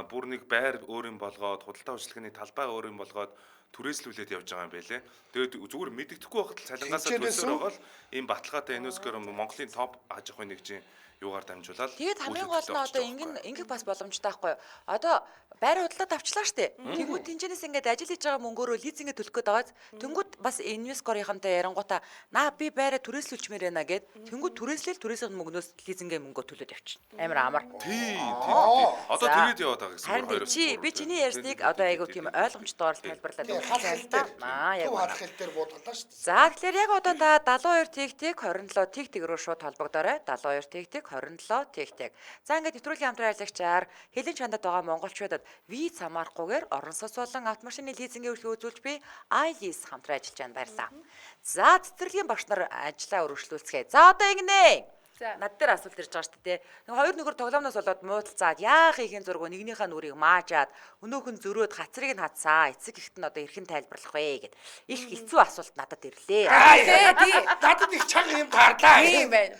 бүр нэг байр өөр юм болгоод, худалдаа үйлчлэгээний талбай өөр юм болгоод түрээслүүлээд явж байгаа юм бэлээ. Тэгээд зүгээр мэддэхгүй байхад л цалингаасаа төлсөр байгаа л ийм баталгаатай ЮНЕСКО-оор Монголын топ аж ахуйн нэгжийн юугаар дамжуулаад. Тэгээд хамгийн гол нь одоо ингэх бас боломжтой байхгүй юу? Одоо байр худалдаад авчлаа штэ. Тэнгүүд тэнцэнээс ингээд ажил хийж байгаа мөнгөөрөө лизингээ төлөх гээд байгааз. Тэнгүүд бас инвесторийнхантай ярангуудаа наа би байраа түрээслүүлчмээр байна гэд. Тэнгүүд түрээслэл түрээсийн мөнгнөөс лизингээ мөнгөө төлөөд явчихна. Амар амар. Тий, тий. Одоо тэгээд яваад байгаа гэсэн үг хоёр. Чи би чиний ярьсныг одоо айгуу тийм ойлгомжтойгоор тайлбарлаад өгсөн л та. Аа яг хал хэл дээр буудгалаа штэ. За тэгэхээр яг одоо та 72 тэг тэг 27 тэг тэг рүү шууд холбогдоорой. 72 тэг тэг 27 тэг тэг. За ингээд нэвтрүүлгийн хамтран ажиллагчаар хэлэн чандад байгаа монголчуудад виз хамаарахгүйгээр орон сууц болон автомашины лизингийн үйлчлэг үзүүлж би iLease хамтран ажиллаж байна. Баярлалаа. За цэцэрлэгийн багш нар ажлаа өргөжлүүлцгээе. За одоо ингэнэ. Над дээр асуулт ирж байгаа шүү дээ. Нэг хоёр нөхөр тоглоомноос болоод муудалцаад яах ихийн зургу нэгнийхээ нүрийг маажаад өнөөх нь зөрөөд хацрыг нь хатсаа. Эцэг ихт нь одоо эрхэн тайлбарлах вэ гэд. Их хэцүү асуулт надад ирлээ. Тий. Надад их чанга юм таарлаа. Тийм байна.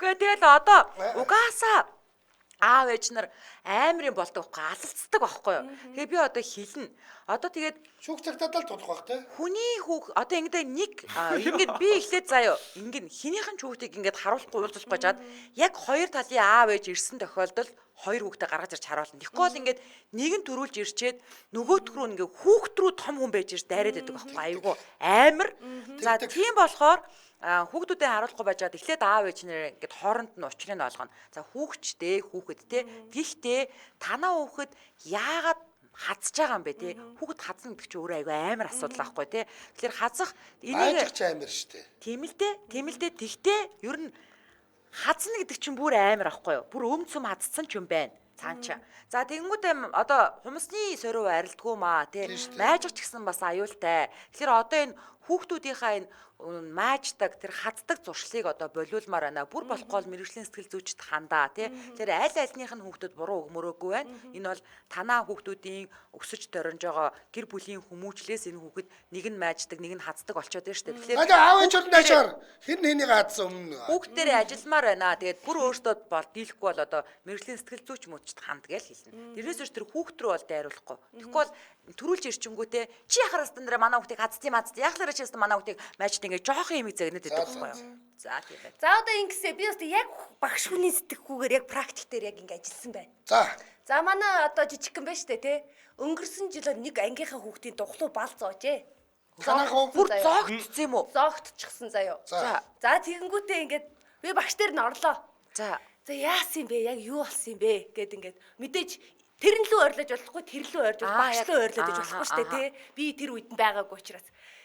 Гэхдээ тэгэл одоо угаасаа аав ээж нар амар юм болдог байхгүй алалцдаг байхгүй юу. Тэгээ би одоо хэлнэ. Одоо тэгээд шүүх цагтаа л тулах байх те. Хүний хүүх одоо ингээд нэг ингээд би эхлээд заяа ингээд хинийхэн ч хүүхдийг ингээд харуулахгүй уулзуулахгүй жаад яг хоёр талын аав ээж ирсэн тохиолдолд хоёр хүүхдээ гаргаж ирж харуулна. Тэгэхгүй бол ингээд нэг нь төрүүлж ирчээд нөгөөх рүү ингээд хүүхд рүү том хүн байж ирж дайраад байдаг байхгүй айгүй амар. За тийм болохоор хүүхдүүдээ харуулахгүй байжгаад эхлээд аав ээж нэр ингээд хооронд нь учрыг нь олгоно. За хүүхчтэй хүүхэд те. Гэхдээ танаа хүүхэд яагаад хазж байгаа юм бэ те? Хүүхэд хазна гэдэг чинь өөрөө айгүй амар асуудал байхгүй те. Тэгэхээр хазах энийг ч амар шүү дээ. Тийм л дээ. Тийм л дээ. Тэгтээ ер нь хазна гэдэг чинь бүр амар ахгүй юу? Бүр өмцөм хазцсан ч юм байна. Цаан чи. За тэгэнгүүтээ одоо хумсны сорив арилдгүй маа тий. Майжих ч гэсэн бас аюултай. Тэгэхээр одоо энэ хүүхдүүдийнхаа энэ мааждаг тэр хаздаг зуршлыг одоо болиулмаар байна. Бүр болохгүй бол мэрэгжлийн сэтгэл зүйчд хандаа тий. Тэгэхээр аль альных нь хүүхдүүд буруу өгмөрөөгүй байна. Энэ бол танаа хүүхдүүдийн өсөж дорнож байгаа гэр бүлийн хүмүүжлээс энэ хүүхэд нэг нь мааждаг, нэг нь хаздаг болчоод байна шүү дээ. Тэгэхээр аав ээж бол наашаар хэн хэнийг хазсан өмнө хүүхдэрээ ажилламаар байна. Тэгээд бүр өөртөө бол дийлэхгүй бол одоо мэрэгжлийн сэтгэл зүйч мөчд ханд гээл хэлнэ. Тэрнээс биш тэр хүүхд рүү бол дайруулахгүй. Тэгэхгүй бол төрүүлж ирчингүүтээ чи яхаар стан дээр манай хүүхдийг хазд юм хазд. Яхалаар чи стан манай хүүхдийг маажд ингээ жоохон юм зэгнэд байдаг байхгүй юу? За тийм байна. За одоо ингэсээ би бас яг багш хүний сэтгэхгүйгээр яг практик дээр яг ингээ ажилласан байна. За. За манай одоо жижигхэн байна штэ тий. Өнгөрсөн жил нэг ангийнхаа хүүхдийн дуглуу бал зоожээ. Бүр зоогдсон юм уу? Зоогдчихсан заяо. За. За тэгэнгүүтээ ингээд би багш дээр нь орлоо. За. За яасан юм бэ? Яг юу болсон юм бэ гэд ингээд мэдээж тэр нь лүү ойрлож болохгүй, тэр лүү ойрлож багш лүү ойрлоод гэж болохгүй штэ тий. Би тэр үед нь байгаагүй учраас.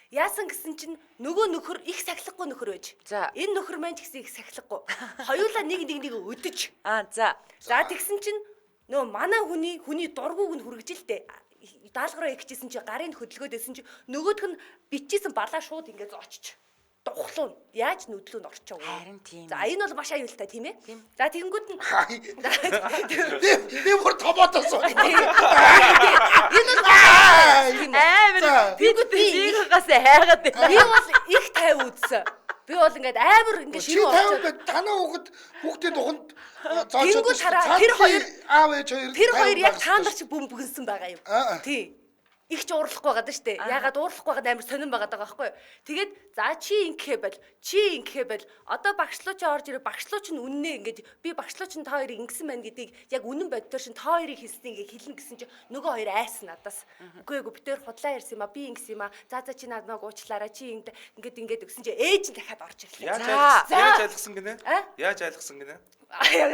Яасан гэсэн чинь нөгөө нөхөр их сахилахгүй нөхөр байж. Энэ нөхөр маань ч гэсэн их сахилахгүй. Хоёулаа нэг нэг нэг өдөж. Аа за. За тэгсэн чинь нөгөө манай хүний дургууг нь хүргэж л дээ. Даалгавраа ихчихсэн чи гарын хөдөлгөөд байсан чи нөгөөх нь бичижсэн балаа шууд ингэ зоочч. Духлуу яаж нүдлүү нь орчоо. Харин тийм. За энэ бол маш аюултай тийм ээ. За тэгэнгүүт нь би бүр томоотоос. Энэ бол амар би бигээс хайгаад байна. Би бол их тайв үзсэн. Би бол ингээд амар ингээд ширүү орчоо. Танаа хүүхэд хүүхдийн туханд зоочод. Тэр хоёр аав ээж хоёр тэр хоёр яг та нар чи бөмбөгнсөн байгаа юм. Тий. Их ч уурлахгүй байгаа даа штэ. Ягаад уурлахгүй байгаа амар сонирн байгаа даа байхгүй юу? Тэгээд за чи ингэхэ бол, чи ингэхэ бол. Одоо багшлуу чи орж ирээ, багшлуу чинь үннээ ингэж би багшлуу чинь та хоёрыг ингэсэн байна гэдгийг яг үнэн боддоор шин та хоёрыг хэлснийг ингэ хэлнэ гэсэн чи нөгөө хоёр айсан надаас. Үгүй эгүй би тэр худлаа ярьсан юм а, би ингэсэн юм а. За за чи надад уучлаарай, чи ингээд ингээд өгсөн чи ээж нь дахиад орж ирлээ. Яаж айлгсан гинэ? Яаж айлгсан гинэ?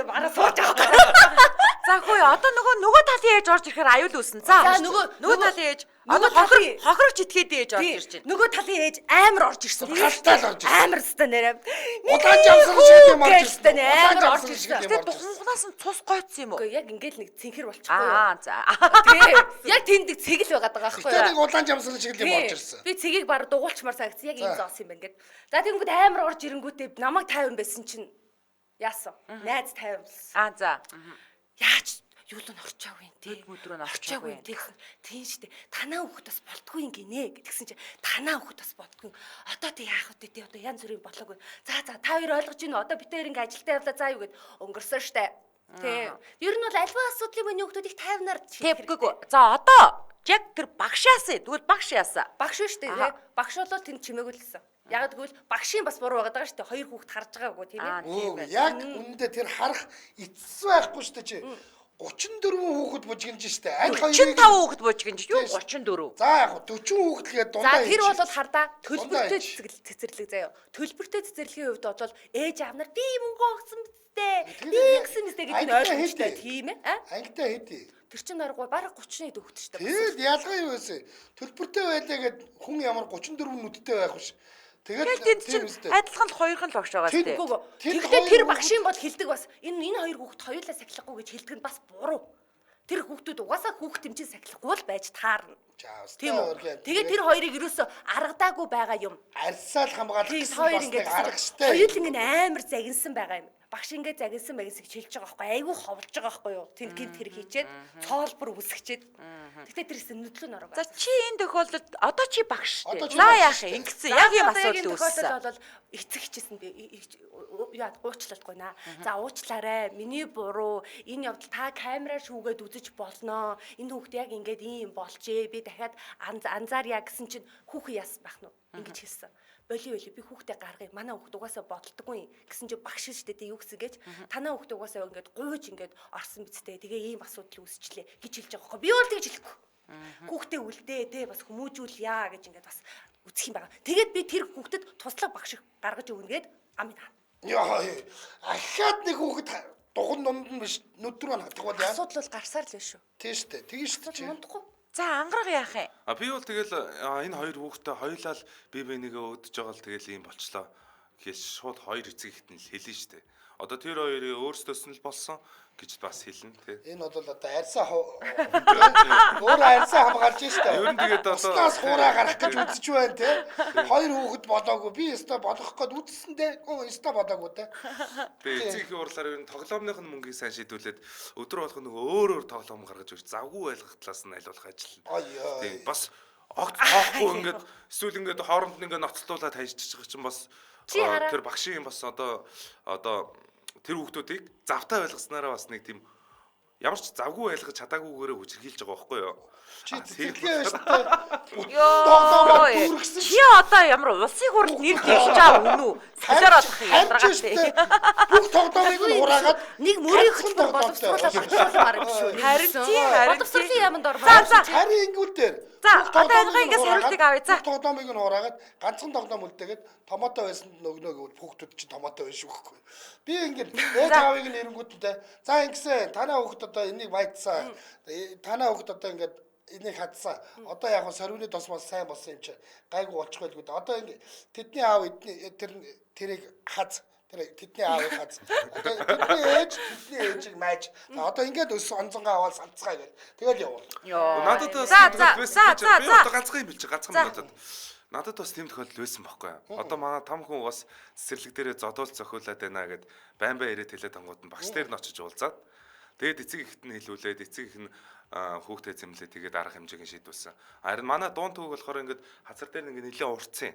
Бараа сууж байгаа. За хөөе, одоо нөгөө талын ээж орж ирэхээр аюул үүснэ. За нөгөө талын ээж одоо хохирогч итгээд ээж орж ирж байна. Нөгөө талын ээж амар орж ирсэн. Галтай л орж ирсэн. Амар өстой нэрээ. Улаан жамсан шиг юм орж ирсэн. Амар орж ирсэн. Тэгээд духанхнаас нь цус гойцсон юм уу? Үгүй яг ингээл нэг цэнхэр болчихгүй юу? Аа за. Тий. Яг тэнд нэг цэг л байгаад байгаа байхгүй юу? Тэгээд нэг улаан жамсан шиг юм орж ирсэн. Би цэгийг баг дугуулчмаар санагдсан. Яг ийм зоос юм байна гэд. За тэгэнгүүт амар орж ирэнгүүтээ намайг 50 байсан чинь яасан? Найз 50 болсон. Аа за. Яаж юу л орчоогүй юм тий. Өдрөө нь орчоогүй юм тий. Тийм штэ. Танаа хүүхэд бас болтгүй юм гинэ гэдгсэн чи танаа хүүхэд бас болтгүй. Одоо тий яах вэ тий одоо янз бүрийн болоогүй. За за та хоёр ойлгож гин үү? Одоо бид хоёр ингээ ажилдаа явлаа за юу гэд өнгөрсөн штэ. Тий. Ер нь бол альва асуудлыг миний хүүхдүүд их тайвнаар Тэвгүй. За одоо яг тэр багшаас тэгвэл багш яасан. Багш шүү дээ тий. Багш бол тэнд чимээгүй л гэсэн. Яг тэгвэл багшийн бас буруу байгаа даа шүү дээ. Хоёр хүүхэд харж байгаагүй тийм ээ. Яг үнэндээ тэр харах эцэс байхгүй шүү дээ чи. 34 хүүхэд бужигнж штэ. Аль хоёрыг 35 хүүхэд бужигнж юу 34. За яг 40 хүүхэд л гээд дундаа. За тэр бол хардаа төлбөртэй цэцэрлэг заяа. Төлбөртэй цэцэрлэгийн хувьд бол ээж аав нар би мөнгө өгсөн мэт. Би ингэсэн мэт гэдэг нь ойлгомжтой тийм ээ. Ангитай хэдий. Тэр чинь наргүй бараг 30-ны дөхт штэ. Тэгэл ялгаа юу байсан. Төлбөртэй байлаа гэд хүн ямар 34 нүдтэй байх биш. Тэгээд тэнд чинь адилхан л хоёрхан л багш байгаа шүү дээ. Тэгэхдээ тэр багшийн бол хэлдэг бас энэ хоёр хүүхэд хоёулаа сахилахгүй гэж хэлдэг нь бас буруу. Тэр хүүхдүүд угаасаа хүүхд юм чинь сахилахгүй л байж таарна. Тийм үү? Тэгээд тэр хоёрыг ерөөсөө аргадаагүй байгаа юм. Арьсаал хамгаалах гэсэн бас нэг арга штэ. Хоёул ингэ амар загинсан байгаа юм. Багш ингэ загинсан байгинсыг хэлж байгаа байхгүй айгүй ховлж байгаа байхгүй юу? Тэнд гинт хэрэг хийчээд цоолбор үсгчээд. Гэтэ тэр хэсэг нүдлөө нороо. За чи энэ тохиолдолд одоо чи багш штэ. За яах юм? Ингэсэн яг юм асуудал үүссэн. Энэ тохиолдолд бол эцэг хичээсэн би яа уучлалтгүй наа. За уучлаарай. Миний буруу. Энэ явдал та камераар шүүгээд үзэж болноо. Энэ хүүхд яг ингээд ийм болжээ. Би дахиад анзаарья гэсэн чинь хүүхэн яасан байх нь ингэж хэлсэн. Боли боли би хүүхдээ гаргая. Манай хүүхд угаасаа бодолтгүй гэсэн чи багш штэ тий юу гэсэн гэж танаа хүүхд угаасаа ингээд гуйж ингээд орсон биз дээ. Тэгээ ийм асуудал үүсчлээ гэж хэлж байгаа байхгүй. Би бол тэгж хэлэхгүй. Хүүхдээ үлдээ тий бас хүмүүжүүлье гэж ингээд бас үзэх юм байгаа. Тэгээд би тэр хүүхдэд туслах багш гаргаж өгнө гэд амин аа. Яа ахаад нэг хүүхэд дуган дунд нь биш нүд рүү нь хатгуул яа. Асуудал бол гарсаар л байна шүү. Тий штэ. Тэгин штэ. Мундахгүй. За ангараг яах юм? А би бол тэгэл энэ хоёр хүүхдээ хоёулаа л би бинийгээ өдөж байгаа л тэгэл ийм болчлоо гэж шууд хоёр эцэг ихт нь л хэлнэ штэ. Одоо тэр хоёрын өөрсдөөс нь л болсон гэж бас хэлнэ тий. Энэ бол одоо арьсаа өөрөө арьсаа хамгаалж штэ. Ер нь тэгээд одоо уснаас хуурай гарах гэж үзэж байна тий. Хоёр хүүхэд болоогүй би өстой болох гээд үзсэн дээ. Гөө өстой болоогүй тий. Тэгээ эцэг эхийн уурлаар ер нь тоглоомных нь мөнгийг сайн шийдвүлээд өдөр болгон нөгөө өөр өөр тоглоом гаргаж ирж завгүй байлгах талаас нь аль болох ажиллана. Тий бас огт тоохгүй ингээд эсвэл ингээд хооронд нь ингээд ноцлуулаад хайжчих байгаа чинь бас тэр багшийн бас одоо тэр хүүхдүүдийг завтай байлгаснараа бас нэг тийм ямар ч завгүй байлгаж чадаагүйгээрээ хүчирхийлж байгаа байхгүй юу? Чи цэцэрлэгээ байна шүү дээ. Йоо. Чи одоо ямар улсын хурлд нэр дэвшиж байгаа үнэ үү? Солиор болох ядаргаатай. Бүх тоглоомыг нь хураагаад нэг мөрийн хөтөлбөр боловсруулаад багшуулмаар юм шүү. Харин тийм боловсролын яаманд ормоор. За харин ингүүл дээр. За одоо энэ ингээс хариултыг авъя. За тоглоомыг нь хураагаад ганцхан тоглоом үлдээгээд томото байсан нөгнөө гэвэл хүүхдүүд чинь томото байсан шүү гэхгүй. Би ингээд ээж аавыг нь эрэнгүүтээ. За ингэсэн танаа хүүхд одоо энийг баяцсан. Танаа хүүхд одоо ингээд энийг хадсан. Одоо яг нь сорвины тосмол сайн болсон юм чи гайгүй болчих байлгүй. Одоо ингэ тэдний аав эдний тэр тэрийг хаз. Тэр тэдний аавыг хаз. Одоо тэдний ээж тэдний ээжийг майж. Одоо ингээд өс онцонгаа аваад салцгаая гэл. Тэгэл явуул. Надад бас би одоо ганцхан юм хэлчих. Ганцхан надад. Надад бас тийм тохиолдол байсан байхгүй юу. Одоо манай том хүн бас цэцэрлэг дээрээ зодуул зохиулаад байна гэд байн байн ирээд хэлээд ангууд нь багш дээр нь очиж уулзаад тэгээд эцэг эхэд нь хэлүүлээд эцэг их нь хүүхдээ зэмлээ тэгээд арга хэмжээг нь шийдүүлсэн. Харин манай дуун түүг болохоор ингээд хазар дээр ингээд нэлээд урцсан.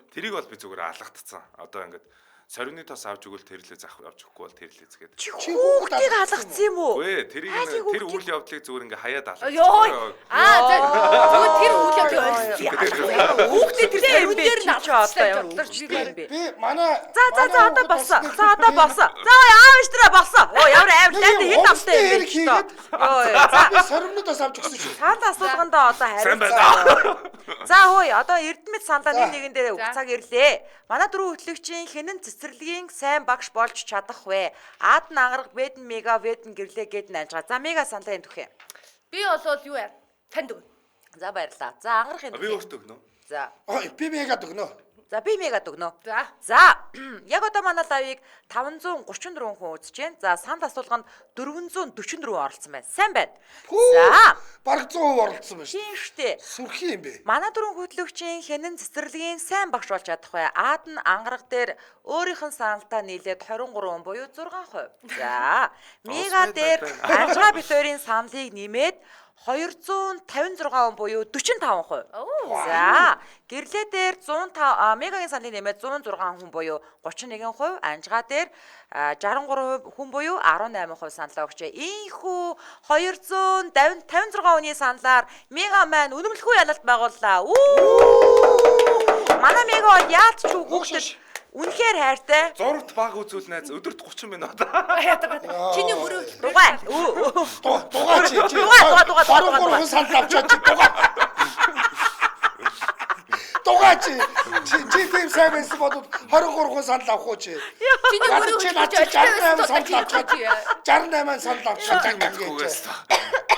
Тэрийг бол би зүгээр алгатцсан. Одоо ингээд Сорвины тос авч өгвөл тэрлээ зах авч өгөхгүй бол тэрлээ згээд. Чи хүүхдийг алгацсан юм уу? Үгүй ээ, тэрийг тэр үйл явдлыг зүгээр ингээ хаяад алгацсан. Йоо. Аа за зүгээр тэр үйл явдлыг ойлгосон. Хүүхдээ тэр сорвин дээр нь чи одоо ямар өвчтэй юм бэ? Би манай За за за одоо болсон. За одоо болсон. За аав ээжтрээ болсон. Оо ямар амар лайтай хэд амтай юм бэ? Йоо за би сорвины тос авч өгсөн шүү. Санал асуулгандаа одоо хариулсан. За хөөе одоо Эрдэмэд саналаа нэг нэгэн дээр өгөх цаг ирлээ. Манай дөрвөн хөтлөгчийн хинэн цэцэрлэгийн сайн багш болж чадах вэ? Ад нь ангараг, бэд нь мега, вэд нь гэрлээ гэд нь анжгаа. За мега саналаа энэ түхэ. Би болвол юу яа? Танд өгнө. За баярлалаа. За ангарах энэ. Би өөртөө өгнө. За. Би мега өгнө. За би мега өгнө. За. За яг одоо манай лавыг 534 хүн үзэж байна. За санал асуулганд 444 оролцсон байна. Сайн байна. За. Бараг 100% оролцсон байна шүү. Тийм штэ. Сүрхий юм бэ. Манай дөрвөн хөтлөгчийн хянан цэцэрлэгийн сайн багш болж чадах бай. Аад нь ангараг дээр өөрийнх нь саналтаа нийлээд 23 буюу 6%. За. Мега дээр анжгаа бит хоёрын саналыг нэмээд 256 хүн буюу 45%. За, гэрлээ дээр 105 мегагийн саналыг нэмээд 106 хүн буюу 31%, анжгаа дээр 63 хүн буюу 18% саналаа өгчээ. Ийхүү 256 хүний саналаар мега маань үнэмлэхүй ялалт байгууллаа. Манай мега бол яалт ч хүүхдэд үнэхээр хайртай. Зурагт баг үзүүл найз өдөрт 30 минут. Чиний мөрөө дугаа. Дугаа чи. Дугаа дугаа дугаа. 23 санал авчаад чи дугаа. Дугаа чи. Чи тийм сайн байсан бол 23 санал авах уу чи? Чиний мөрөө чи над чи 68 санал авчаад 68 санал авчаад ингэж.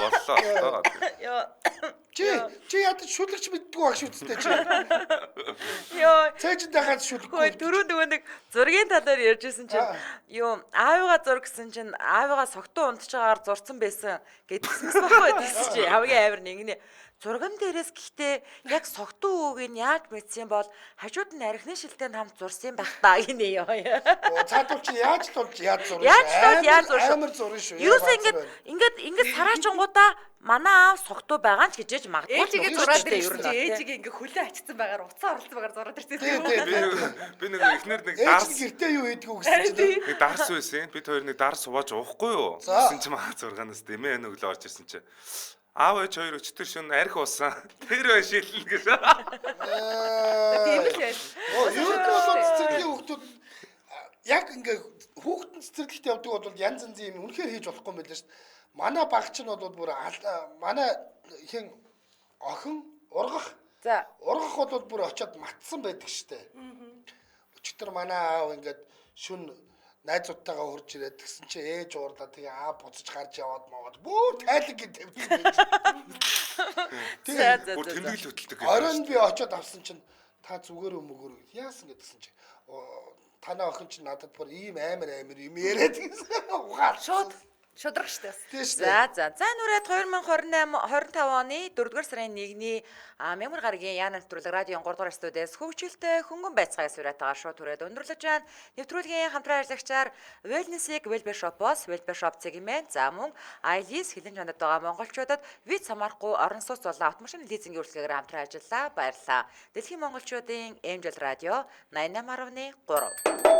Боллоо. Йоо. Чи ядаж шүлэгч мэддэггүй багш үсттэй чи. Йоо. Цээжин дахиад шүлэггүй. Түрүү нөгөө нэг зургийн талаар ярьжсэн чинь юу аавыгаа зур гэсэн чинь аавыгаа согтуу унтж байгаагаар зурцсан байсан гэдгсэнс баггүй гэсэн чи хамгийн амар нэгнэ. Зурган дээрээс гэхдээ яг согтуу үгийг нь яаж мэдсэн бол хажууд нь архины шилтэй хамт зурсан байх та гинэ ёо. Цаадуул чи яаж л болж яаж зурна. Яаж л бол яаж зурна. Амар зурна шүү. Ерөөсөө ингээд ингээд сараачингуудаа манай аав согтуу байгаа ч гэж магадгүй. Ээжигээ зураад ирсэн чи ээжигээ ингээ хөлөө ачсан байгаар уцаа оролцсон байгаар зураад ирсэн. Би нэг эхнэр нэг дарс гэртээ юу хийдгүү гэсэн чинь нэг дарс байсан. Бид хоёр нэг дарс сууж уухгүй юу? Гэсэн чи маа зургаанаас дэмээ нүглөө орж ирсэн чи. Аав ээж хоёр өчтөр шөнө арх уусан. Тэр бай шилнэ гэж. Тийм л байл. Ер нь бол цэцэрлэгийн хүүхдүүд яг ингээ хүүхдэн цэцэрлэгт явдаг бол янз янзын юм үнэхээр хийж болохгүй юм байлаа шүү дээ. Манай багч нь бол бүр манай хин охин ургах. За. Ургах бол бүр очиод матсан байдаг шүү дээ. Өчтөр манай аав ингээд шөнө найзуудтайгаа хурж ирээд тэгсэн чи ээж уурлаа тэгээ аа буцаж гарч яваад маваад бүр тайлан гин тавьчихсан байж. Тэгээ бүр тэмдэглэл хөтэлдэг. Оройн би очиод авсан чинь та зүгээр өмгөр яасан гэдгсэн чи танай охин чинь надад бүр ийм амар амар юм яриад гэсэн. Ухаар шууд шудраг штэ бас. За за. За нүрээд 2028 25 оны 4-р сарын 1-ний Мямар гарагийн Яна нэвтрүүлэг радион 3 дугаар студиэс хөгжилтэй хөнгөн байцгаая сүрэтайгаар шууд хүрээд өндөрлөж байна. Нэвтрүүлгийн хамтран ажиллагчаар Wellness-ийг Wellbe Shop-оос Wellbe Shop цэгмэн за мөн Ailis хилэн чанад байгаа монголчуудад виз самархгүй орон сууц болон автомашин лизингийн үйлчилгээгээр хамтран ажиллаа. Баярлалаа. Дэлхийн монголчуудын Angel Radio 88.3.